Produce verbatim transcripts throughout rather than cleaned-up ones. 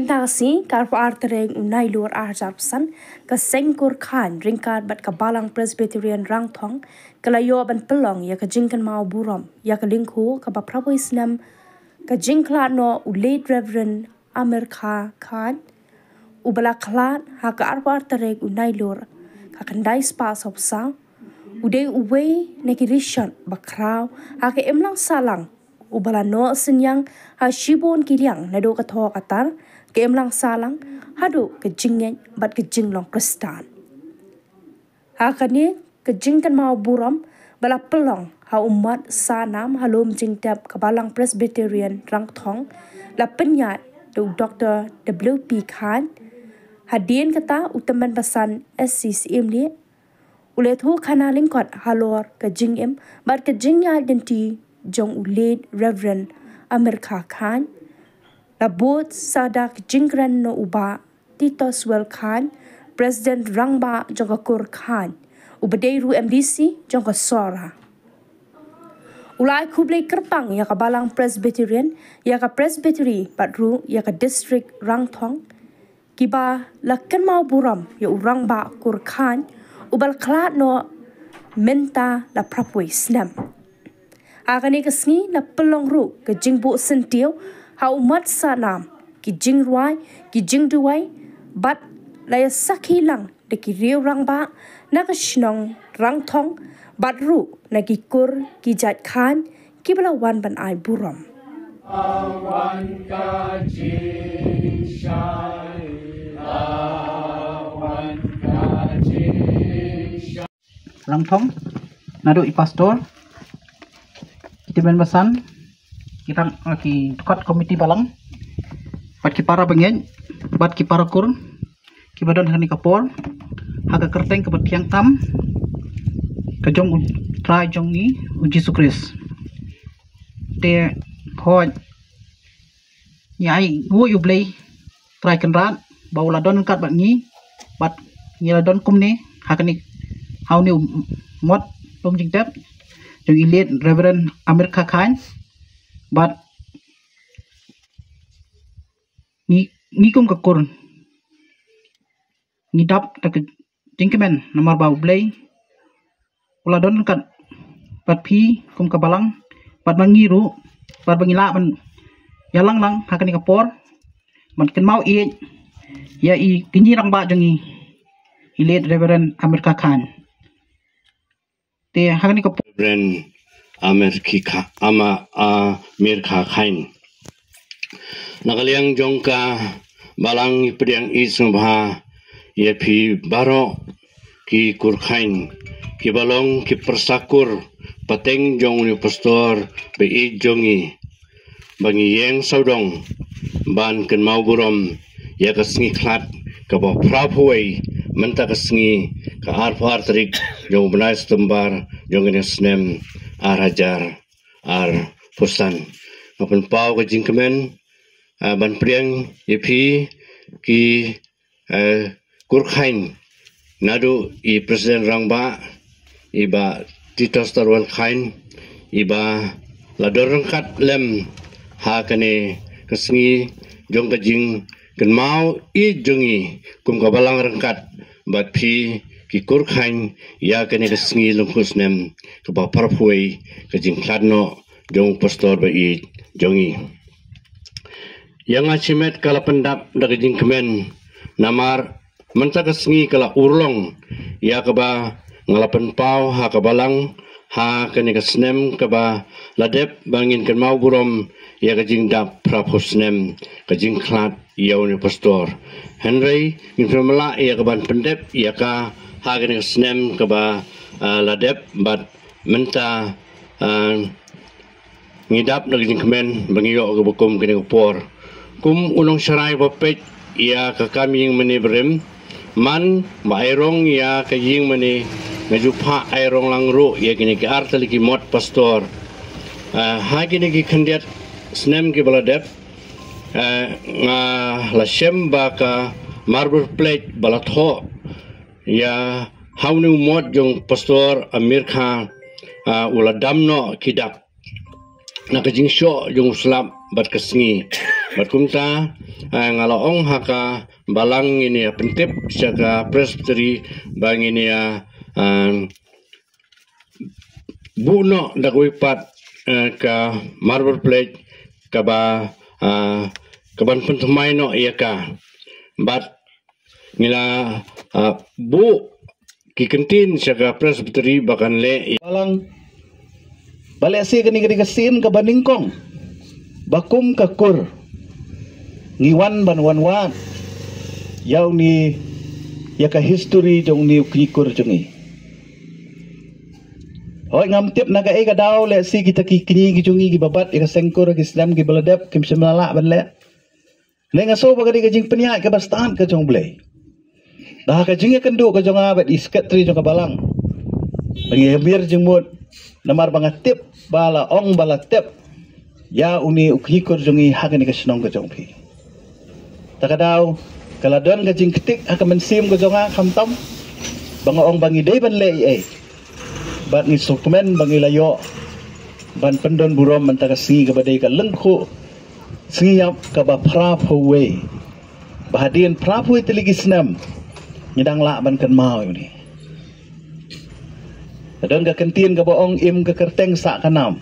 Tasi, ka arphew ar tarik u Nailur ar hajar arphew san, ka Seng Kur Khain ryngkat bad ka Balang Presbyterian Rangthong ka la ïoh ban pynlong ïa ka jingkynmaw burom ïa ka lyngkhuh kaba phra phew snem ka jingkhlad noh u Late Reverend Amir Kha Khain, uba la khlad ha ka arphew ar tarik u Nailur ka khyndai spah sawphew saw. U dei uwei na ki rishot ba khraw ha ka imlang sahlang, uba la noh synñiang ha shibun ki liang, naduh ka thoh ka tar, ka imlang sahlang, haduh ka jingngeit bad ka jinglong Khristan. Ha kane ka jingkynmaw burom ba la pynlong ha u Mat Sahnam ha Lum Jingtep ka Balang Presbyterian Rangthong, la pynïaid da u Doktor W P Khain. Hadien kata, u tymmen basan S C Syiemlieh u la ïathuh khana lyngkot halor ka jingim bad ka jingïaid lynti jong u Late Reverend Amir Kha Khain. La bud sa da ka jingkren na u Bah Titoswell Khain, President Rangbah jong ka Kur Khain, uba dei ruh M D C jong ka Sohra. U la ai khublei kyrpang ïa ka Balang Presbyterian, ïa ka Presbytery bad ruh ïa ka District Rangthong, kiba la kynmaw burom ïa u Rangbah Kur Khain, uba la khlad noh mynta la phra phew snem. Ha kane ka sngi la pynlong ruh ka jingbuh syntiew ha u Mat Sahnam, ki jingrwai, ki jingduwai, bad la ïa sakhi lang da ki riew rangbah na ka shnong Rangthong bad ruh na ki kur ki jait Khain kiba la wan ban ai burom. Rangthong, naduh i pastor, ki tymmen basan, ki rang, eh, ki dkhot komiti balang, bad ki para bangeit, bad ki para kur kiba don ha kane ka por, ha ka kyrteng kaba thiang tam ka jong u Trai jong ngi u Jisu Khrist. Te hooid, ngi ai nguh ïa u Blei Trai Kynrad ba u la don ryngkat bad ngi, bad ngi la don kumne ha kane, ha une u mot Lum Jingtep jong i Late Reverend Amir Kha Khain. Bad ngi, ngi kum ka kur, ngi dap da ka jingkmen namar ba u Blei u la don ryngkat bad phi kum ka balang, bad ba ngi ruh, bad ba ngi lah ban ïalang lang ha kane ka por ban kynmaw ïeit ïa i kñi rangbah jong ngi, i Late Reverend Amir Kha Khain. Te ha kane ka por, Reverend Amir Kha, Ama, Amir Kha Khain. Na ka liang jong ka balang, ngi pdiang ïeit sngewbha ïa phi baroh ki kur Khain, kiba long ki pyrsa kur pateng jong une u pastor ba ïeit jong ngi, ba ngi ïeng sawdong ban kynmaw burom ïa ka sngi khlad kaba phra phew wei mynta ka sngi, ka arphew ar tarik jong u bnai September jong kane ka snem ar hajar arphew san. Nga pynpaw ka jingkmen, ah, ban pdiang ïa phi ki, eh, kur Khain, naduh i President Rangbah, i Bah Titoswell Khain, iba la don ryngkat lem ha kane ka sngi jong ka jingkynmaw ïeit jong ngi kum ka balang ryngkat bad phi ki kur Khain ïa kane ka sngi lyngkhuh snem kaba phra phew wei ka jingkhlad noh jong u pastor ba ïeit jong ngi. Ïa nga shimet ka la pyndap da ka jingkmen namar mynta ka sngi ka la urlong ïa kaba nga la pynpaw ha ka balang ha kane ka snem kaba la dep ba ngin kynmaw burom ïa ka jingdap phra phew snem ka jingkhlad ïa une u pastor. Hynrei ngim shym la ïa ka ban pyndep ïa ka ha kane ka snem kaba, ah, la dep bad mynta, ah, ngi dap na ka jingkmen ba ngi ïoh kaba kum kane ka por. Kum u nongsharai ba peit ïa ka kam ïing mane barim, man ba ai rong ïa ka ïing mane, nga ju phah ai rong lang ruh ïa kine ki ar tylli ki mot pastor. Ah, ha kine ki khyndiat snem kiba la dep, ah, nga la shem ba ka marble plate ba la thoh ïa ha une u mot jong pastor Amir Kha, ah, u la dam noh ki dak na ka jingshoh jong u slap bad ka sngi. Bad kumta, eh, nga la ong ha ka balang ngin ïa pyntip sha ka Presbytery ba ngin ïa, eh, buh noh da kawei pat, eh, ka marble plate kaba, eh, kaban pynthymmai noh ïa ka. Bad ngi la, ah, buh ki kyntien sha ka Presbytery ba kan leh ïa balang. Ba lehse kane ka dei ka sien kaba nyngkong ba kum ka kur ngi wan ban wan wad ïa une, ïa ka history jong une u kñi kur jong ngi. Hooid, ngam tip na kaei ka daw lehse kita ki kñi ki jong ngi kiba bat ïa ka seng kur ki snem kiba la dep kim shym la lah ban leh. Hynrei nga sngew ba ka dei ka jingpynïaid kaba stad ka jong U Blei. Da ha ka jingïakynduh ka jong nga bad i Secretary jong ka balang, ba ngi ïa mir jingmut namar ba nga tip ba la ong ba la tep ïa une u kñi kur jong ngi ha kane ka shnong ka jong phi. Ta ka daw ka la don ka jingktik ha ka mynsiem ka jong nga khamtam ba nga ong ba ngi dei ban leh ei ei. Bad ngi sngewkmen ba ngi la ïoh ban pyndon burom mynta ka sngi kaba dei ka lyngkhuh sngi ïap kaba phra phew wei. Ba hadien phra phew wei tylli ki snem ngi dang lah ban kynmaw ïa une. Ka don ka kyntien kaba ong im ka kyrteng sah ka nam.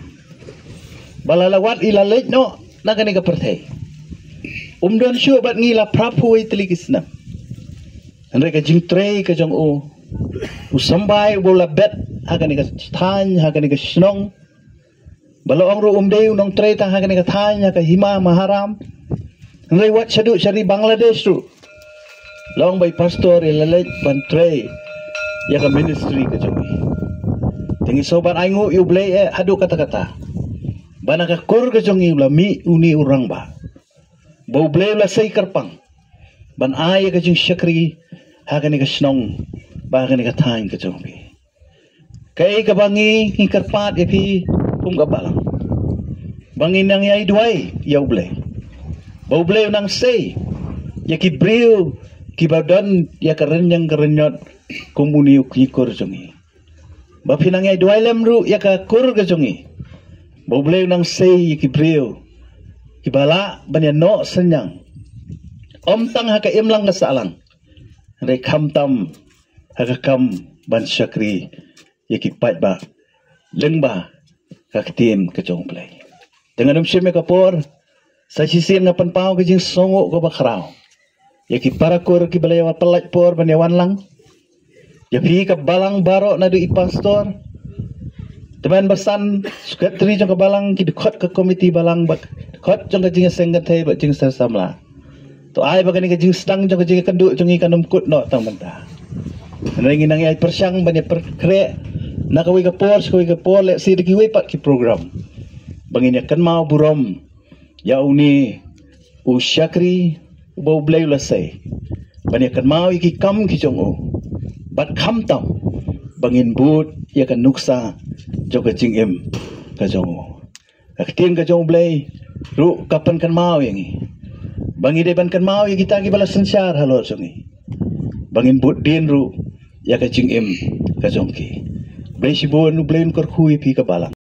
Ba la la wad i la leit noh na kane ka pyrthei, um don shuh bad ngi la phra phew wei tylli ki snem. Hynrei ka jingtrei ka jong u, u symbai uba la bet ha kane ka thaiñ, ha kane ka shnong, ba la ong ruh um dei u nongtrei tang ha kane ka thaiñ, ha ka Hima Maharam. Hynrei wat shaduh sha ri Bangladesh ruh la ong ba i pastor i la leit ban trei ïa ka ministry ka jong i. Te ngi sngew ban ainguh ïa U Blei eh haduh katta katta ba na ka kur ka jong i u la mih une u rangbah. Ba U Blei u la sei kyrpang ban ai ïa ka jingshakri ha kane ka shnong bad ha kane ka thaiñ ka jong phi. Kaei kaba ngi, ngi kyrpad ïa phi kum ka balang, ba ngin nang ïai duwai ïa U Blei, ba U Blei u nang sei ïa ki briew kiba don ïa ka rynïeng ka rynñiot kum une u kñi kur jong ngi. Ba phi nang ïai duwai lem ruh ïa ka kur ka jong ngi, ba U Blei u nang sei ïa ki briew kiba lah ban ïa noh synñiang, ym tang ha ka imlang ka sahlang, hynrei khamtam ha ka kam ban shakri ïa ki paidbah lyngba ka ktien ka jong U Blei. Te ngan ym shim ïa ka por, sa shisien nga pynpaw ka jingsngewnguh kaba khraw ïa ki para kur kiba la ïa pynlait por ban ïa wan lang. Ïa phi ka balang baroh naduh i pastor, tymmen basan, secretary jong ka balang, ki dkhot ka komiti balang bad dkhot jong ka jingïaseng kynthei bad jingïaseng samla. To ai ba kane ka jingsdang jong ka jingïakynduh jong ngi kan ym kut noh tang mynta. Hynrei ngi nang ïai pyrshang ban ïa pyrkhreh na kawei ka por sha kawei ka por, lehse da kiwei pat ki program, ba ngin ïa kynmaw burom ïa une u shakri uba U Blei u la sei ban ïa kynmaw ïa ki kam ki jong u, bad khamtam ba ngin bud ïa ka nuksa jong ka jingim ka jong u. Ka ktien ka jong U Blei ruh ka pynkynmaw ïa ngi ba ngi dei ban kynmaw ïa kita kiba la synshar halor jong ngi, ba ngin bud dien ruh ïa ka jingim ka jong ki. Blei shibun, U Blei un kyrkhu ïa phi ka balang.